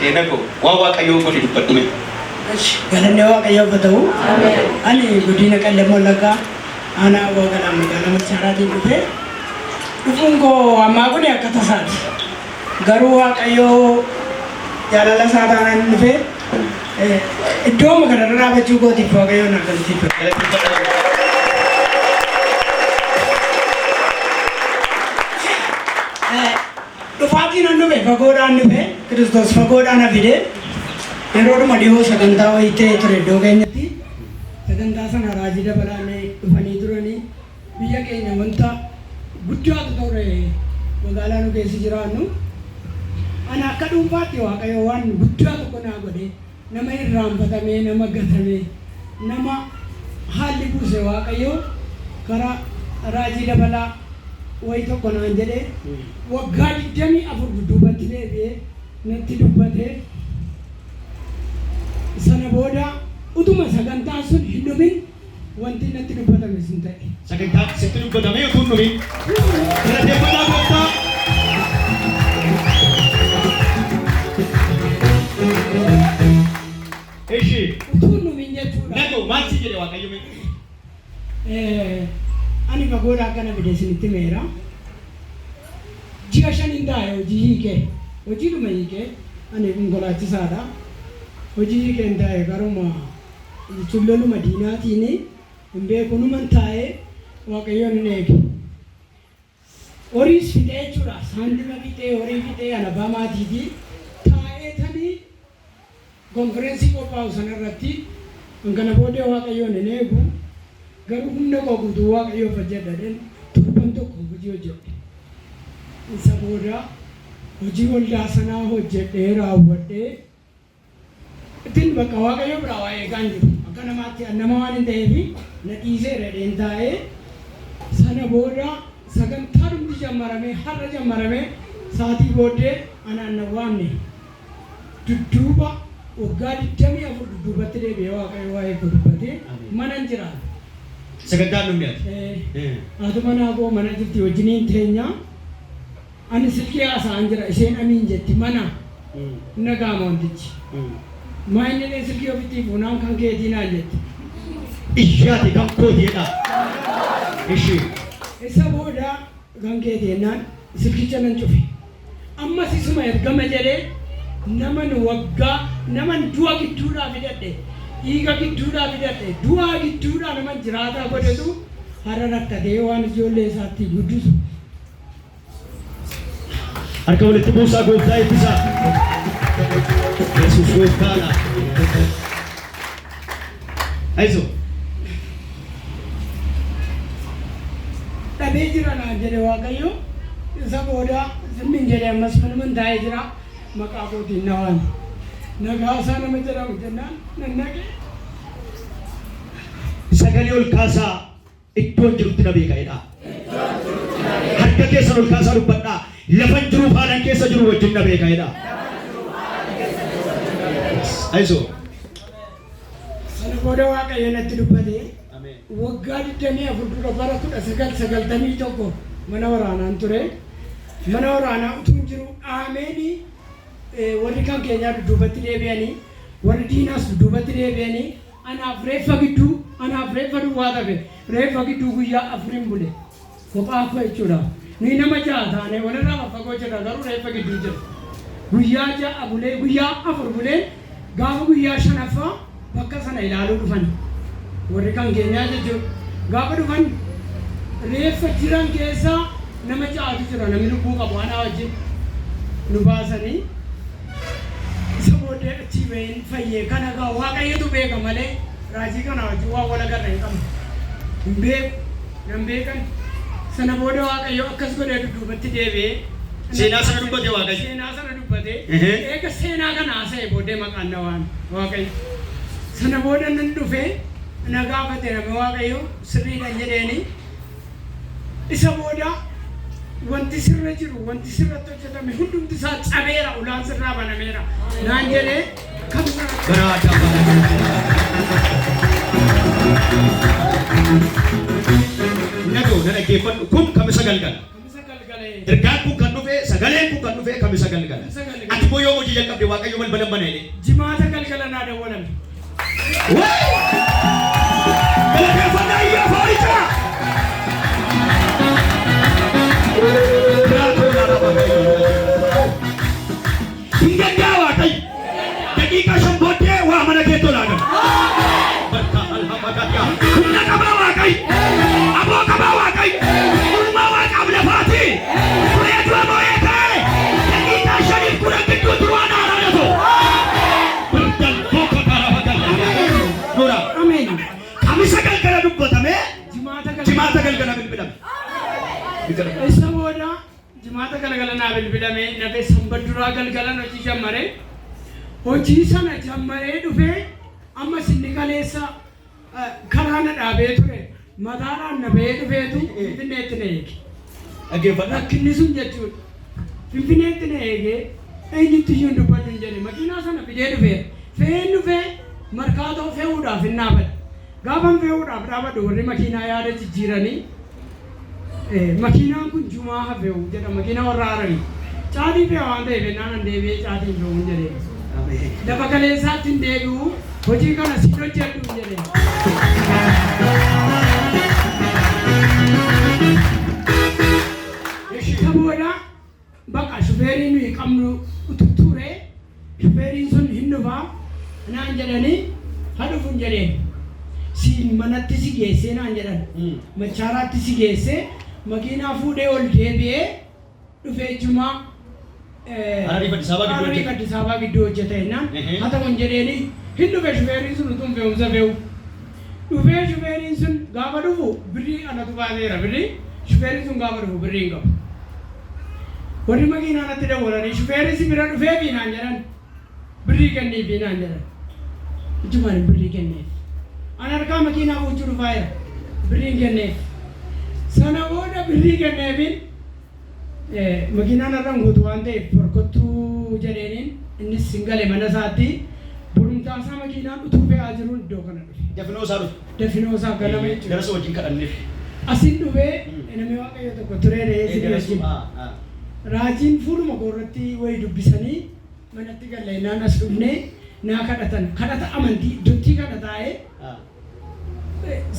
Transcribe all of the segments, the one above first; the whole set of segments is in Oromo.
Mee Nagoo waan Waaqayyoo godhe dubbadhu mee. Galanni Waaqayyoof haa ta'u. Ani godina Qellem Wallaggaa aanaa Abbaa Galaan magaalaa Machaaraatiin dhufe. Dhufuun koo ammaa kun akka tasaati. Garuu Waaqayyoo jaalala isaa taanaan dhufe. Iddooma kanarra dhaabachuu kootiif Waaqayyoon na galateeffadha. Galateeffadhaa. Dhufaatiin an dhufe fagoodhaan dhufe Kiristoos fagoodhaan na fide. Yeroodhuma dhiyoo sagantaa wayii ta'ee ture iddoo keenyatti. Sagantaa sana Raajii Dabalaan dhufanii turanii biyya keenya wanta guddaatu ture magaalaa nu keessa jiraannu. Ana akka dhuunfaatti Waaqayyo waan guddaa tokko naa godhe. Nama irraanfatamee, nama gatame, nama haalli buuse Waaqayyo karaa Raajii Dabalaa wayi tokko naan jedhe. Waggaa 24 dudduubatti deebi'ee natti dubbate. Sana booda utuma sagantaan sun hin dhumin wanti natti dubbatame sun ta'e. Sagantaan sitti dubbatamee utuu hin dhumin. Galateeffadhaa Gooftaa. Ishi. Utuu hin dhumin jechuudha. Nagoo maal si jedhe Waaqayyo mee? Ani fagoodhaa akka na fide isinitti himeera. Ji'a shanin taa'e hojii hiikee. Hojiidhuma hiikee ani konkolaachisaadha. Hojii hiikeen taa'e garuma jechuun loluma diinaatiin hin beeku numan taa'ee Waaqayyoon hin eege. Horiis fixee jechuudha. Saantima fixee horii fixee an abbaa maatiiti. Taa'eetanii Konfireensii qophaa'u sana irratti an kana booddee Waaqayyoon hin eegu, garuu humna koo guutuu Waaqayyoof hojjedha jedheen torban tokko hojii hojjedhe. Isa booda hojii waldaa sanaa hojjedhee raawwadhee ittiin bakka Waaqayyo biraa waa eegaa hin jiru. Akka namaatti an nama waan hin ta'eef na dhiiseera jedheen taa'ee sana booda sagantaa dhumti jammaramee har'a jammaramee sa'aatii booddee anaan na waamne. Dudduuba waggaa 24 dudduubatti deebi'ee Waaqayyo waa'ee koo dubbatee manan jiraata. Sagantaan dhumne ati. Haati manaa koo mana jirti wajjiniin teenya. Ani silkii haasa'aan jira isheen amiin jetti mana hin dhaga'ama wantichi. Maa inni illee silkii ofitti fuunaan kan keetii naan jetti. Iyyaati kan kooti jedhaa. Ishii. Isa booda kan keeti jennaan silkicha nan cufe. Ammas isuma ergama jedhee naman waggaa naman du'a gidduudhaa fidadhe, dhiiga gidduudhaa fidadhe, du'aa gidduudhaa naman jiraataa godhetu har'a rakkatee waan ijoollee isaatti guddisu. Harka walitti buusaa gooftaa eebbisaa. Yesuus gooftaadha. Ayizo. Dhabee jira naan jedhe Waaqayyo. Isa booda zimmin jedhe ammas manuman taa'ee jira. Maqaa kootiin na waame. Nagaasaa nama jedhamu jennaan nan dhaqe. Sagalee ol kaasaa iddoon jirutti na beeka jedhaa. Harka keessan ol kaasaa dubbadhaa. Lafan jiruuf haalan keessa jiru wajjin na beeka jedhaa. Ayizo. Sana booda Waaqayyo natti dubbate. Waggaa 24 dura bara 1991 mana waraanaan ture. Mana waraanaa utuun jiru dhaameeni warri kan keenyaa dudduubatti deebi'anii warri diinaas dudduubatti deebi'anii anaaf reeffa gidduu anaaf reeffa duwwaa tafe reeffa gidduu guyyaa afurin bule. Kophaa koo jechuudha. Nuyi nama ja'a taanee walirraa faffagoo jirra garuu reeffa gidduu jirra. Guyyaa ja'a bulee guyyaa afur bulee gaafa guyyaa shanaffaa bakka sana ilaaluu dhufan. Warri kan keenyaa jechuudha. Gaafa dhufan reeffa jiran keessaa nama ja'atu jira namni lubbuu qabu anaa wajjin nu baasanii isa booddee achii baheen fayyee kana gaa Waaqayyotu beeka malee raajii kana wajjin waan wal agarre hin qabnu. Hin beeku. Nan beekan. Sana booda Waaqayyo akkas godhee dudduubatti deebi'ee. Seenaa sana dubbate Waaqayyo. Seenaa sana dubbate. Eega seenaa kana haasa'e booddee maqaan na waame Waaqayyo. Sana booda nan dhufe na gaafate namni Waaqayyo sirriidhan jedheeni. Isa booda wanti sirra jiru wanti sirratti hojjetame hundumti isaa cabeera ulaan sirraa banameera naan jedhee kan Biraa dabala. Nagoo na dhaggeeffadhu kun kamisa galgala. Kamisa galgalee. Ergaan kun kan dhufe Sagaleen kun kan dhufe Kamisa galgala. Kamisa galgala. Ati immoo yoo hojii jalqabde Waaqayyo balbala bana jedhee. Jimaata galgala naa dawwalame. Galateeffannaa iyyaa faarichaa. Hin danda'a Waaqayyo. Daqiiqaa 5 booddee waa mana keetti ol aagama. Bakka alhamagaadhaa. Humna qabaa Waaqayyo. Aboo qabaa Waaqayyo. Uumaa Waaqaaf lafaati. Turee dura moo'ee ka'e. Daqiiqaa 5f 10 gidduutti waan haaraa dhatu. Birdan bokka karaa bakka. Nura. Ameen. Kamisa galgala dubbatamee Jimaata galgala. Jimaata galgala bilbilame. Isa booda Jimaata galgala naa bilbilame nafee Sanbat duraa galgalan hojii jammare. Hojii sana jammaree dhufee ammas inni kaleessa karaa na dhaabee ture mataadhaan na ba'ee dhufeetu Finfinneetti na eege. Dhaggeeffadhaa. Rakkinni sun jechuudha. Finfinneetti na eegee eenyutti iyyuu hin dubbadhu hin jedhe. Makiinaa sana fidee dhufeera. Fe'een dhufee Markaatoo fe'uudhaaf hin dhaabadhe. Gaafan fe'uudhaaf dhaabadhu warri makiinaa yaada jijjiiranii makiinaan kun Jumaa haa fe'u jedha makiinaa warra Hararii. Caatii fe'a waan ta'eef jennaan an deebi'ee caatii hin fe'uun jedheen. Lafa kaleessaatti hin deebi'u hojii kana siin hojjedhu hin jedheen. Isa booda Baqa shufeerii nuyi qabnu utu ture shufeeriin sun hin dhufa naan jedhanii ha dhufun jedheen. Siin manatti si geessee naan jedhan. Machaaraatti si geessee makiinaa fuudhee ol deebi'ee dhufee Jumaa Hararii fi Addis Ababaa gidduu Hararii fi hojjeta. Addis Ababaa gidduu hojjeta jennaan haa ta'un jedheeni hin dhufe shufeeriin sun utuun fe'umsa fe'u. Dhufee shufeeriin sun gaafa dhufu birrii anatu baaseera birrii shufeeriin sun gaafa dhufu birrii hin qabu. Warri makiinaa natti dawwalanii shufeerri si bira dhufeefii naan jedhan birrii kenniifii naan jedhan. Ijumaan hin birrii kenneef. An harkaa makiinaa fuuchuu dhufaa jira. Birrii hin kenneef. Sana booda birrii kenneefiin makiinaan har'a hin guutu waan ta'eef borkottuu jedheeniin innis hin gale mana isaatti borumtaasaa makiinaan utuu fe'aa jiruun iddoo kana dhufe. Dafinoo isaa dhufe. Dafinoo isaa ganama jechuudha. Darasuu wajjin kadhanneef. Asin dhufee namni Waaqayyo tokko turee re'ee si Darasuu. wajjin. Raajiin fuuluma koo irratti wayi dubbisanii manatti galle naan as dhufnee naa kadhatan kadhata amantii iddottii kana taa'ee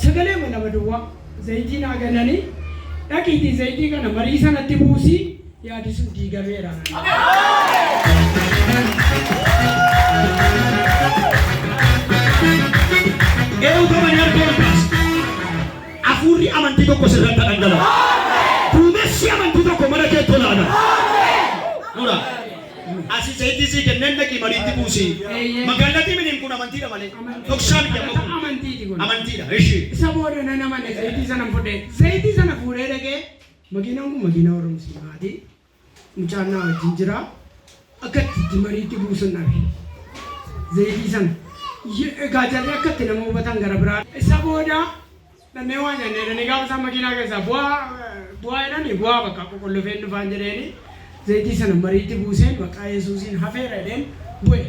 sagalee lama duwwaa zayitii naa kennanii dhaqiitii zayitii kana marii sanatti buusii yaadi sun diigameera. Eenyutu amane harka ol kaasa. Hafuurri amantii tokko sirratti dhangala'u. Duumessi amantii tokko mana keetti ol aana. Nura. Asii zayitii sii kenneen dhaqii mariitti buusi. Eeyyee. Magaalattii miniin kun amantiidha malee. Dhoksaa miti amma kun. Amantiiti kun. Amantiidha. Ishi. Isa booda nan amane zayitii sana fudhee. Zayitii sana fuudhee dhaqee makiinaan kun makiinaa warra musliimaati. Mucaan naa wajjin jira. Akka itti mariitti buusun dhabe. Zayitii sana. Egaa jarri akka itti nama hubatan gara biraa. Isa booda dhannee waa nyaannee jedhanii gaafa isaan makiinaa keessaa bu'aa bu'aa jedhanii bu'aa bakka qoqollofeen dhufaan jedheeni zayitii sana mariitti buuseen maqaa Yesuusiin hafeera jedheen bu'e.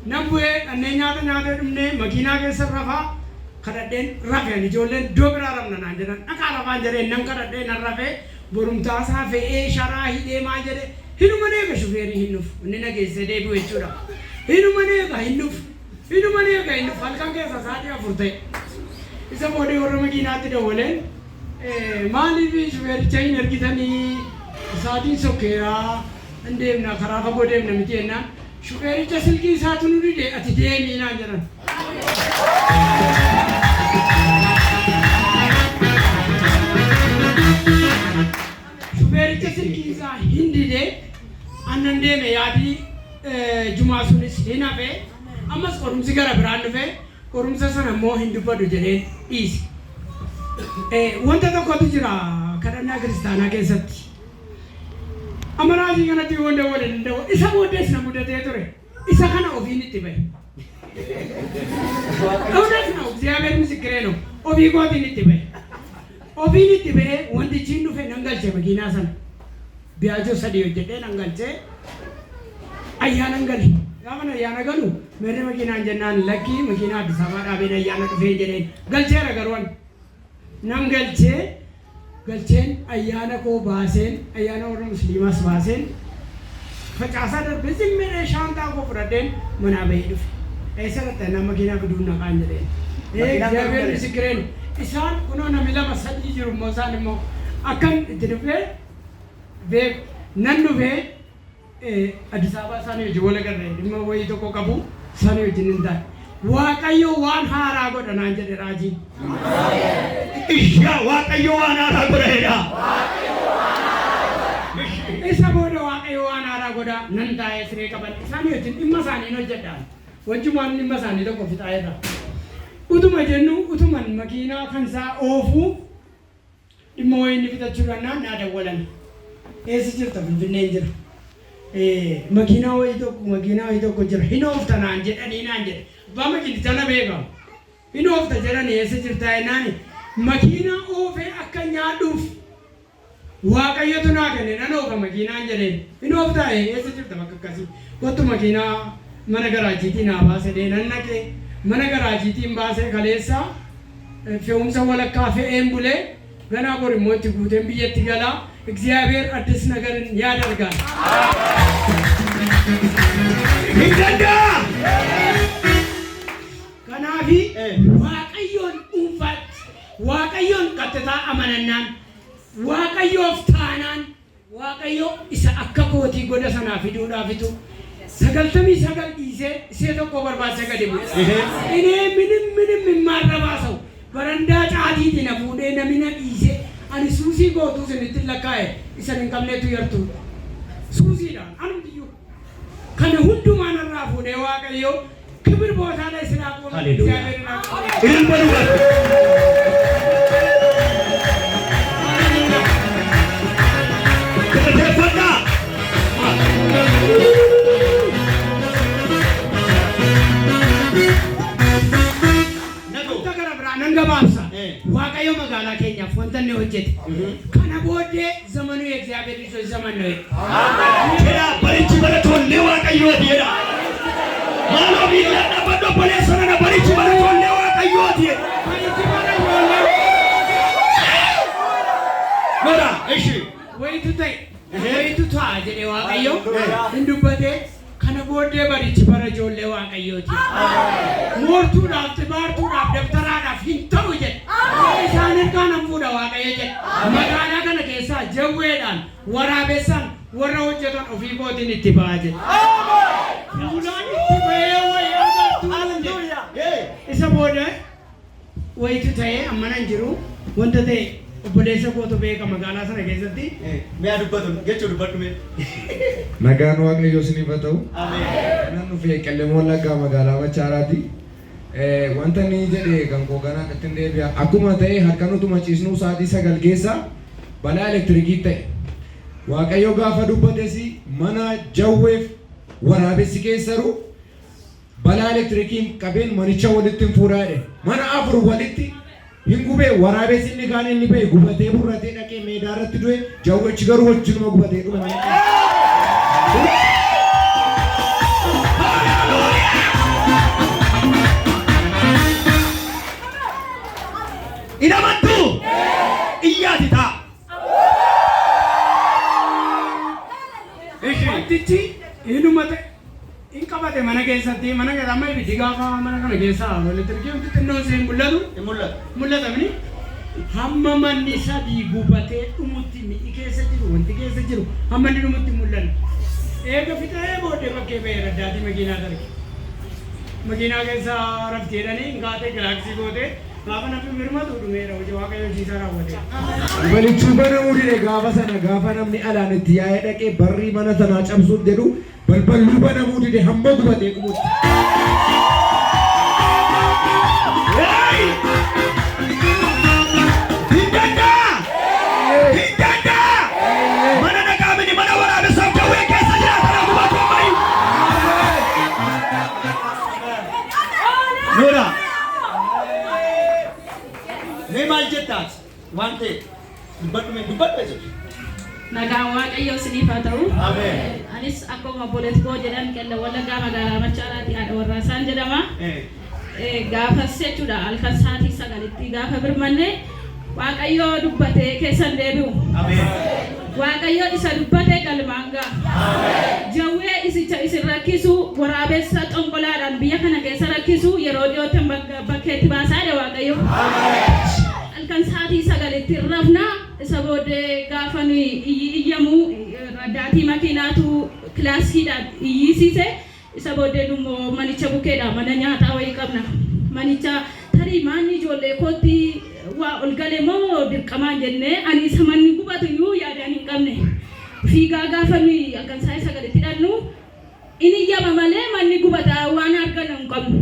Nan bu'ee dhannee nyaata nyaatee dhumnee makiinaa keessa rafaa kadhadheen rafe ani ijoolleen iddoo biraa rafna naan jedhan dhaqaa rafaan jedheen nan kadhadhee nan rafee borumtaasaa fe'ee sharaa hidhee maal jedhe hinuman eega shufeerii hin dhufu inni na geessee deebi'u jechuudha hinuman eega hin dhufu hinuman eega hin dhufu halkan keessa sa'aatii 4 ta'e isa boodee warra makiinaatti dawwaleen maaliif shufeericha hin ergitanii sa'aatiin sokkeeraa hin deemna karaa fagoo deemna miti jennaan Shufeericha silkii isaatu nu dide ati deemii naan jedhan. Shufeericha silkii isaa hin dide annan deeme yaadii jumaa sunis hin hafe ammas qorumsi gara biraan dhufe qorumsa sana immoo hin dubbadhu jedheen dhiise. Wanta tokkotu jira kadhannaa kiristaanaa keessatti. Amma raajii kanatti yoon dawwale nan dawwala. Isa booddees na mudatee ture. Isa kana ofiin itti bahe. እውነት ነው። እግዚአብሔር ምስክሬ ነው። Ofii kootiin itti bahe. Ofiin itti bahee wantichi hin dhufe nan galche makiinaa sana. Biyaajoo sadii hojjedhee nan galchee ayyaanan gale. Gaafan ayyaana galu meerri makiinaan jennaan lakkii makiinaa Addis Ababaa dhaabeen ayyaana dhufee jedheen galcheera garuu ani. Nan galchee Galcheen ayyaana koo baaseen, ayyaana warra musliimaas baaseen, facaasaa darbee zimmeedhee shaantaa koo fudhadheen manaa bahee dhufe. Eessa dhaqxe? Nama makiinaa fiduun naqaan jedheen. Ee እግዚአብሔር ምስክሬ ነው. Isaan kunoo nami lama sadii jiru immoo, isaan immoo akkan itti dhufee beeku. Nan dhufee Addis Ababaa isaanii wajjin wal agarre, dhimma wayii tokko qabu isaanii wajjin hin taane. Waaqayyo waan haaraa godha naan jedhe raajiin. Iyyaa, Waaqayyo waan haaraa godha jedha. Isa booda Waaqayyo waan haaraa godha, nan taa'ee siree qaban isaanii wajjin dhimma isaanii hin hojjedhaan. Wajjumaan dhimma isaanii tokko fixaa irra. Utuma jennu, utuman makiinaa kan isaa oofuu dhimma wayii inni fixachuu danda'an naa dawwalan. Eessa jirta? Finfinneen jira. Makiinaa wayii tokko jira. Hin oofta naan jedhanii naan jedhe. Abbaa makiinichaa na beekamu. Hin oofta jedhanii, eessa jirta jennaani, makiinaa oofee akka nyaadhuuf Waaqayyotu naa kenne, nan oofa makiinaan jedheen. Hin ooftaa? Eessa jirta? Bakka akkasii. Kottu, makiinaa mana garaajiitii naa baase dhee, nan naqee mana garaajiitiin baasee, kaleessa fe'umsa walakkaa fe'een bulee, ganaa bor immoo itti guuteen biyyatti galaa. እግዚአብሔር አዲስ ነገርን ያደርጋል። Hin danda'a. Kanaafi Waaqayyoon dhuunfaatti, Waaqayyoon qaxxitaa amanannaan, Waaqayyoof taanaan, Waaqayyo isa akka kootii goda sanaa fiduudhaafitu 99 dhiisee isee tokko barbaachisa gadi bu'e. እኔ ምንም ምንም የማልረባ ሰው barandaa caatiitii na fuudhee namni na dhiisee, ani suusii gootuu isinitti lakkaa'e isan hin qabnetu yartuu suusiidhaan anumtiyyuu kana hundumaa narraa fuudhee Waaqayyo ክብር ቦታ ላይ ስላቆመ Haleluuyaa. እግዚአብሔርን አቆመ። Ilma dubartii. Galateeffadhaa. Wanta gara biraa nan gabaabsa. Waaqayyo magaalaa keenyaaf wanta inni hojjete. Kana booddee ዘመኑ የእግዚአብሔር ልጆች ዘመን ነው። Jedha, barichi bara ijoollee Waaqayyooti jedha. Maaloo miillaan dhaabbadhu, obboleessa nana, barichi bara ijoollee Waaqayyooti jedha. Barichi bara ijoollee Godha ishi. Wayitu ta'e, wayitu ta'a jedhe Waaqayyo hin dubbate. Kana booddee barichi bara ijoollee Waaqayyooti. Moortuudhaaf, xibaartuudhaaf, dabtaraadhaaf hin ta'u jedhe. Isaan harkaan nan fuudha Waaqayyo jedhe. Magaalaa kana keessaa jawweedhaan, waraabessaan warra hojjetan ofii kootiin itti ba'a jedhe. Fuulaan itti ba'ee wayii agartuu jedhe. Isa booda wayitu ta'ee amma nan jiru, wanta ta'e obboleessa kootu beeka magaalaa sana keessatti. Mi'a dubbatu jechuu dubbadhu mee. Nagaan Waaqayyoo isiniif haa ta'u. Ameen. Kanan dhufe Qellem Wallaggaa magaalaa Machaaraati. Wanta inni jedhe kan koo ganaa ittiin deebi'a. Akkuma ta'e halkan utuma ciisnuu sa'aatii 9 keessa balaa elektirikii ta'e. Waaqayyo gaafa dubbates mana jawweef waraabessi keessaru balaa elektirikiin qabeen manicha walitti hin fuudhaa jedhe. Mana afur walitti hin gubee, waraabessi inni kaan inni ba'e gubatee burratee dhaqee meedaa irratti du'e, jawwechi garuu wajjinuma gubatee dhume mana keessa. Hin amantuu? Iyyaati ta'a. Ishi. Wantichi inuma ta'e hin qabate mana keessatti, mana keessa amma ibiddi gaafa mana kana keessa elektirikii wanti xinnoon siin mul'atu. Hin mul'atu. Mul'atamni hamma manni sadii gubatee dhumutti, mi'i keessa jiru, wanti keessa jiru hamma inni dhumutti mul'anne. Eega fixee booddee bakkee ba'ee raddaatii makiinaa darge. Makiinaa keessa raftee jedhanii hin kaatee kilaaksii gootee gaafa namni birmatu dhumeera, hojii Waaqayyo hojii isaa raawwate. Balbalichuu banamuu dide gaafa sana, gaafa namni alaan itti yaa'ee dhaqee barrii mana sanaa cabsuuf jedhu balballuu banamuu dide hamma gubatee dhumutti. Hey! Hin danda'a! Hin danda'a! Mana nagaa mini, mana waraabessaaf jawwee keessa jiraatan gubatu ammayyuu. Noora. Mee maal jettaati? Waan ta'e dubbadhu mee, dubbadhu jechuudha. Nagaan Waaqayyoo isiniif haa ta'u. Ameen. Anis akkuma obboleetti koo jedhan Qellem Wallaggaa magaalaa Machaaraatti haadha warraasaan jedhama. Gaafas jechuudha halkan sa'aatii 9tti gaafa birmanne Waaqayyo dubbatee keessan deebi'u. Waaqayyo isa dubbate galmaan ga'a. Jawwee isicha isin rakkisu, waraabessa xonqolaadhaan biyya kana keessa rakkisu yeroo dhiyootti bakkeetti baasaadha Waaqayyo. Halkan sa'aatii 9tti rafna. Isa booddee gaafa nuyi iyyi iyyamu raddaatii makiinaatu kilaaskiidhaan iyyisiise. Isa booddee immoo manicha bukkeedha, mana nyaataa wayii qabna. Manicha tarii maanni ijoollee kootti waa ol gale moo dirqamaan jennee, ani isa manni gubatu iyyuu yaadaan hin qabne. Fiigaa gaafa nuyi halkan sa'aatii 9tti hidhannu, in iyyama malee manni gubataa waan arganu hin qabnu.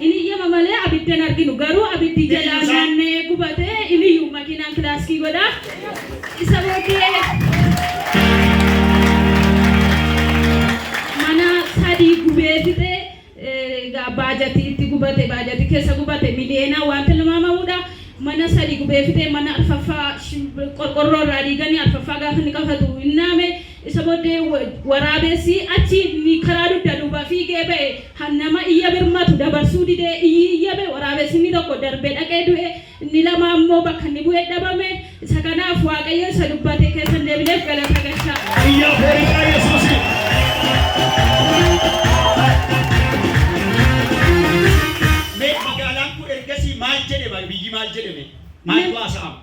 In iyyama malee abidda hin arginu. Garuu abiddi jalaa naanna'ee gubatee in iyyu, makiinaan kilaaskii godha. Isa booddee mana sadii gubee fixee, egaa baajatii itti gubate, baajatii keessa gubate miliyoonaa waan tilmaamamudha. Mana sadii gubee fixee, mana arfaffaa qorqorroo irraa diiganii arfaffaa gaafa inni qafatu hin naame. Isa booddee waraabessi achi inni karaa dugda duuba fiigee ba'e nama iyya birmatu dabarsuu didee iyyi iyyame. Waraabessi inni tokko darbee dhaqee du'e, inni lama ammoo bakka inni bu'e dhabame. Isa kanaaf Waaqayyo isa dubbate keessa hin deebineef galata galchaa. Iyyaa fooricaa Yesuusi. Mee magaalaan kun ergasii maal jedhema? Biyyi maal jedhame? Maaltu haasa'ama?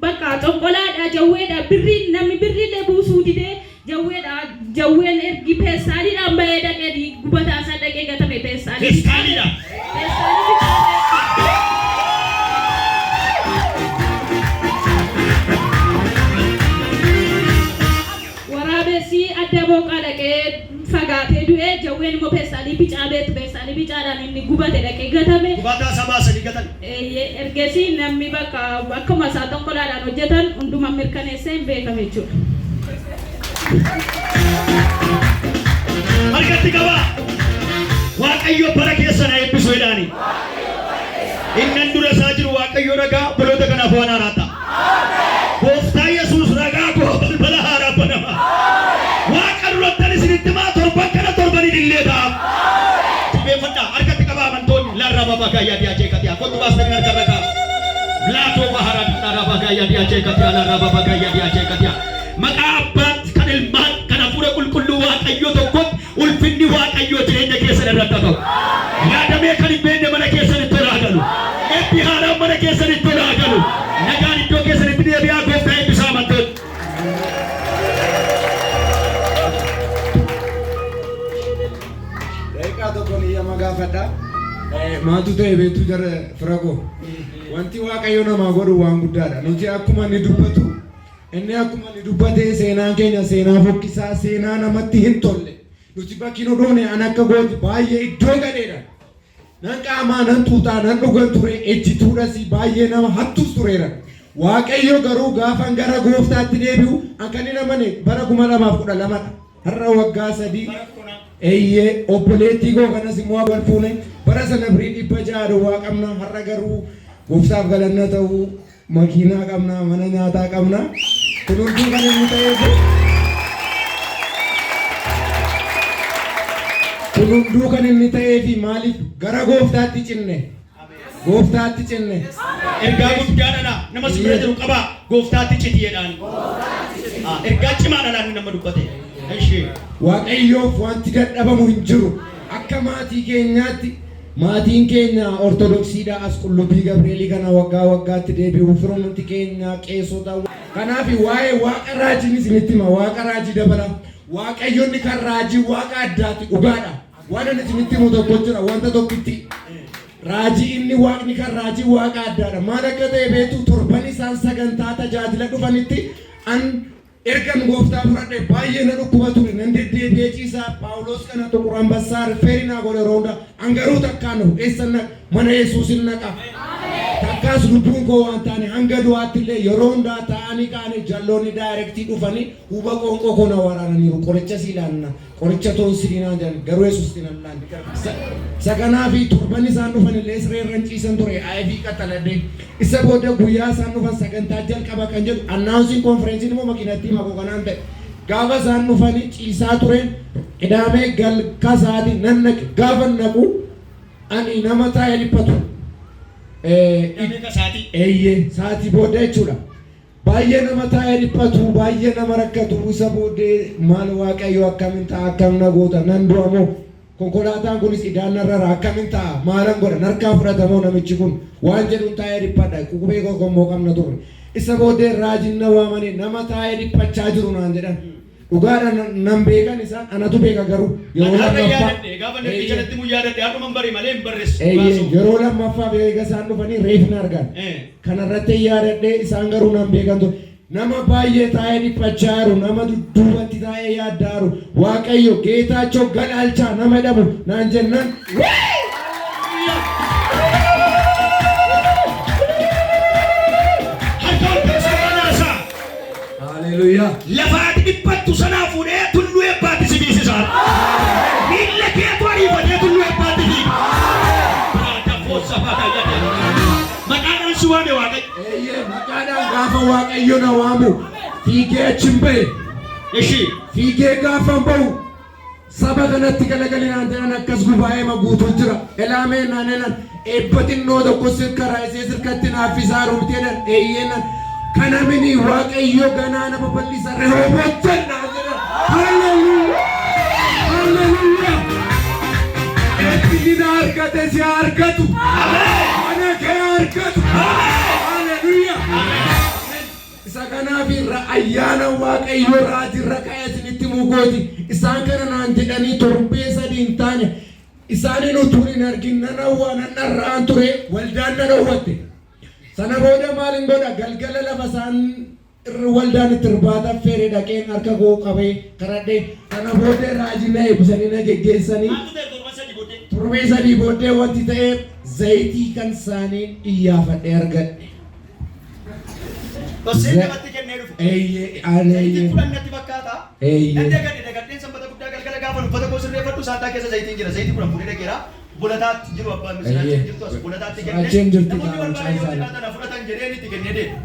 Bakka xonqolaadha, jawweedha, birrii namni birriillee buusuu didee jawweedha. Jawween ergi peestaaliidhaan bahee dhaqee gubataa isaa dhaqee gatame peestaalii. Peestaaliidhaan? Peestaalii bicaa. Waraabessi adda booqaa dhaqee fagaatee du'ee, jawween immoo peestaalii bicaa beektu, peestaalii bicaadhaan inni gubate dhaqee gatame. Gubataa isaa baasanii gatan. Eeyyee, ergasii namni bakka akkuma isaa xonqolaadhaan hojjetan hunduma mirkaneessee hin beekame jechuudha. Harkatti qabaa. Waaqayyo bara keessan haa eebbisu jedhaani. Innan dura isaa jiru Waaqayyo ragaa obboloota kanaaf waan haaraa ta'a. Gooftaa Yesuus ragaa koo, balbala haaraa banama. Waaqa durattan isinitti himaa, torban kana torban ilillee ta'a. Jilbeenfadhaa, harkatti qabaa amantoonni. Larra baba gayyaa diyaa jeekatiyaa kottu baastanii harka irra ka'a. Laatoo bahara larra bagayyaa diyaa jeekatiyaa larra baba gayyaa diyaa jeekatiyaa. Maqaa Abbaatti, kan Ilmaan, kan Hafuura Qulqulluu Waaqayyo tokkotti ulfinni Waaqayyoo jireenya keessan irratti haa ta'u. Yaadamee kan hin beekne mana keessanitti ol haa galu. Ebbi haaraan mana keessanitti ol haa galu. Nagaan iddoo keessanitti deebi'aa. Gooftaa eebbisaa amantoota. Daqiiqaa tokko niyyama gaafadha. Maaltu ta'e beektu jara fira koo? Wanti Waaqayyo namaa godhu waan guddaadha. Nuti akkuma inni dubbatu, inni akkuma inni dubbate, seenaan keenya seenaa fokkisaa, seenaa namatti hin tolle. Nuti bakki nu dhoone an akka gooti baay'ee iddoo gadheedha. Nan qaamaa, nan xuuxaa, nan dhugan ture, ejjituudhas, baay'ee nama hattus tureera. Waaqayyo garuu gaafan gara gooftaatti deebi'u, an kan hin amane bara 2012dha. Har'a waggaa 3. Eeyyee, obboleettii koo kanas immoo wal fuune. Bara sana birii 600 duwwaa qabna. Har'a garuu gooftaaf galanna ta'u, makiinaa qabna, mana nyaataa qabna. Kun hunduu kan inni ta'eef, kun hunduu kan inni ta'eefi maaliif? Gara gooftaatti cinne. Gooftaatti cinne. Ergaa guddaa dhala nama si bira jiru qabaa, gooftaatti citi jedhaan. Ergaa cimaa dhala inni nama dubbate. Ishee. Waaqayyoof wanti dadhabamu hin jiru. Akka maatii keenyaatti, maatiin keenya Ortodoksiidha. As Qullubbii Gabri'eelii kana waggaa waggaatti deebi'u. Firumti keenya qeessota. Kanaaf waa'ee Waaqa raajiin isinitti hima. Waaqa raajii dabala. Waaqayyonni kan raajii Waaqa addaati, dhugaadha. Waan ani isinitti himu tokko jira, wanta tokkitti. Raajii inni Waaqni kan raajii Waaqa addaadha. Maal akka ta'e beektu? Torban isaan sagantaa tajaajila dhufanitti, an ergan gooftaa fudhadhe baay'ee na dhukkuba ture. Nan deddeebi'ee ciisaa Paawuloos kana Xuqur Ambassaa refer naa godhe yeroo hunda. An garuu takkaan dhufu eessan naqa? Mana Yesuusin naqa. Takkaas lubbuun koo waan taane hanga du'aatti illee yeroo hundaa taa'anii kaanii jalloonni direct dhufanii huba qoonqoo koo na waraananiiru. Qoricha sii laanna, qoricha toonsilii naan jedhan, garuu Yesuus hin allaan. Isa kanaafi torban isaan dhufan illee siree irra ciisan ture IV qaxaladhe. Isa booda guyyaa isaan dhufan sagantaa jalqaba kan jedhu announcing konferensiin immoo makiinatti makoo kanaan ta'e. Gaafa isaan dhufanii ciisaa tureen Qidaamee galka sa'aatii nan naqe. Gaafa naqu ani nama taa'ee dhiphatu. Meeqa sa'aatii? Eeyyee, sa'aatii booda jechuudha. Baay'ee nama taa'ee dhiphatu, baay'ee nama rakkatu. Isa booddee maal, Waaqayyo, akkamin ta'a, akkam na goota, nan du'amoo, konkolaataan kunis idaan narrara, akkamin ta'a, maalan godha, narkaa fudhatamoo namichi kun waan jedhuun taa'ee dhiphadha. Qubee kokkommoo qabna turre. Isa booddee raajiin na waamanii, nama taa'ee dhiphachaa jiru naan jedhan. Dhugaadha, nan beekan isaan, anatu beeka garuu yeroo Har'a lammaffaa yaadadhe, gaafa namni jalatti mu yaadadhe, har'uma bari malee hin barreessu. Eeyyee, yeroo lammaffaa eega isaan dhufanii reefna argan. Kanarratti yaadadhee, isaan garuu nan beekan ture. Nama baay'ee taa'ee dhiphachaa jiru, nama dudduubatti taa'ee yaaddaa jiru, Waaqayyo Geetaachoo Gadhaalchaa nama jedhamu naan jennaan. Harka ol kaasee banaasaa. Haleluuyaa. Lafa ati dhiphattu sanaa fuudhee tulluu eebbaatti si biisisa. Miilla keetu ariifatee tulluu eebbaatti fiiga. Biraata foossa faataa jedhee. Maqaadhaan si waame Waaqayyo. Eeyyee, maqaadhaan gaafa Waaqayyo na waamu fiigee achi hin bahe. Ishii. Fiigee gaafa hin bahu, saba kanatti galagali naan jedhan. Akkas gubaa'eema guutuu jira. Elaamee naan jedhan, eebba xinnoo tokko sirka raayisee sirkatti naaffisaa rumti jedhan. Eeyyee naan kana mini, Waaqayyo ganaa nama bal'isa, Rehooboot naan jedhan. Haleluuyaa! Haleluuyaa! Eebbinni na argate si haa argatu. Mana kee haa argatu. Haleluuyaa! Isa kanaaf irra ayyaana Waaqayyoo raajirra ka'ee isinitti mukooti. Isaan kana naan jedhanii torbee 3 hin taane, isaanin utuun hin argin nan hawwaa, nan dharra'aan ture, waldaan na dhowwatte. Sana booda maalin godha, galgala lafa isaan waldaan itti irbaata affeere dhaqeen harka koo qabee kadhadhe. Sana booddee raajii na eebbisanii na geggeessanii. Maaltu ta'e torban 3 booddee? Torbee 3 booddee wanti ta'e, zayitii kan isaanii iyyaafadhee argadhe. Tossee namatti kennee dhufe. Eeyyee, ani Zayitiin eeyyee. 10 natti fakkaata. Eeyyee. Nan dagadhe, dagadheen sanbata guddaa galgala gaafa uffata koo sirreeffadhu saantaa keessa zayitiin jira. Zayitii 10 fuudhee dhaqeera. Bolataatti jiru, abbaan misiraacheen jirtu as bolataatti kennee. Misiraacheen jirti. Namoonni kaa barbaadan yoo mucaan jiraatan haa fudhatan jedheen itti kennee deeme.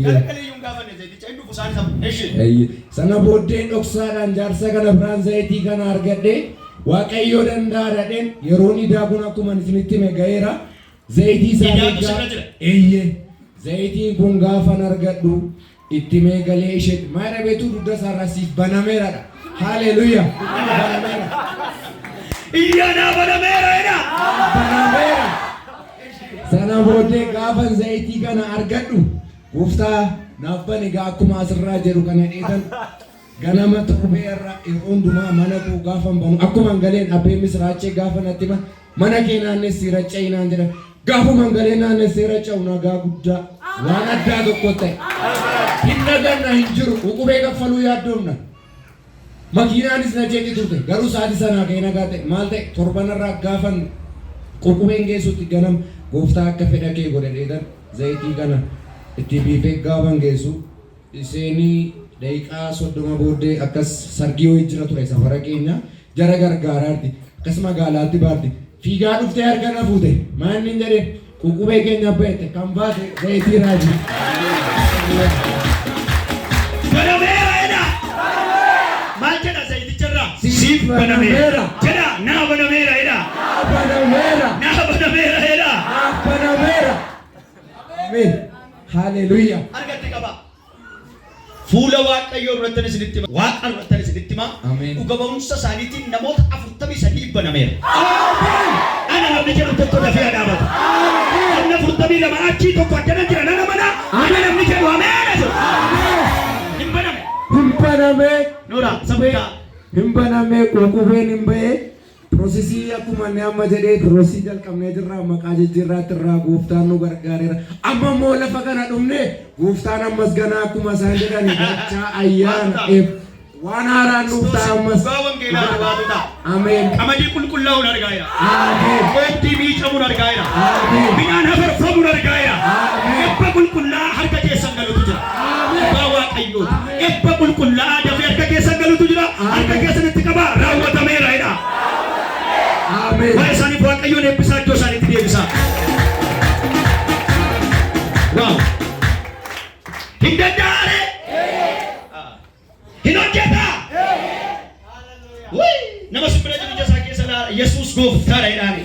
Galagalee iyyuu hin gaafanne zayiticha, hin dhufu isaan isa. Eshi. Eeyyee. Sana booddee dhoksaadhaan jaarsa kana biraan zayitii kana argadhe. Waaqayyoo danda'a dhadheen, yeroon idaa kun akkuma isinitti hime ga'eera. Zayitii isaanii Idaatu sirra jira. Eeyyee. Zayitiin kun gaafan argadhu itti mee galee isheetti maal beektu, dugda isaarraa siif banameeradha. Haleluuyaa. Banameera. Iyyaanaa banameera jedha. Banameera. Sana booddee gaafan zayitii kana argadhu, gooftaa naaf bani gaa akkuma asirraa jedhu kana dheetan, ganama torbee irra yeroo hundumaa mana koo gaafan banu, akkuma galeen abbeen misiraachee gaafa natti hima, mana kee naannessii racca'ii naan jedhan. Gaafuma galee naannessee racca'u nagaa guddaa waan addaa tokko ta'e. Hin naganna, hin jiru, uqubee kaffaluu yaaddoomna. Makiinaanis na jeeqi turte, garuu sa'aatii sanaa ka'ee nagaa ta'e. Maal ta'e, torbanarraa gaafan ququbeen geessutti ganam, gooftaa akka fedha kee godhe dheetan zayitii kana itti biifee gaafan geessu, isheenii daqiiqaa 30 booddee akkas sargii wayii jira ture safara keenya, jara gargaaraarti, akkas magaalaatti baarti, fiigaa dhuftee harka na fuute. Maal inni jedhe, ququbee keenya baete kan baate zayitii raajii. Banameera jedha. Maal jedha zayiticharraa? Siif Siif banameera. banameera. Jedha, naa banameera jedha. Banameera. Naa banameera jedha. Banameera. Ameen. Haleluuyaa. Argatti qaba. Fuula Waaqayyoo irratti isinitti hima. Waaqa irratti isinitti hima. Ameen. Dhuga ba'umsa isaaniitiin namoota 43 banameera. Ameen. Ana namni jedhu tokko dafee haa dhaabatu. Namni 42 achii tokko addana jira nana mana. Ana namni jedhu ameen jedhu. Hin baname. Hin banamee. Noora sabdaa. Hin banamee, ququbeen hin ba'ee. Processii akkuma inni amma jedhee processii jalqabnee jirra, maqaa jijjiirraatti irraa gooftaan nu gargaareera. Amma immoo lafa kana dhumne, gooftaan ammas ganaa akkuma isaan jedhani dachaa ayyaana eeb waan haaraan nuuf ta'a ammas. Dhugaa wangeelaa dhugaatu ta'a. Ameen. Qamadii qulqullaa'uun argaa jira. Ameen. Oobdii miicamuun argaa jira. Ameen. Midhaan hafarfamuun argaa jira. Ameen. Ebba qulqullaa'aa harka keessan galutu jira. Ameen. Dhugaa Waaqayyooti. Ebba qulqullaa'aa dafee harka keessan galutu jira. Harka keessanitti qabaa, raawwatameera jedha. Ameen. Waa'ee isaaniif Waaqayyoon eebbisaa, iddoo isaaniitti deebisaa. Waaw. Hin danda'are? Hin hojjetaa? Wii! Nama si bira jiru ija isaa keessa ilaala. Yesuus gooftaadha jedhaani.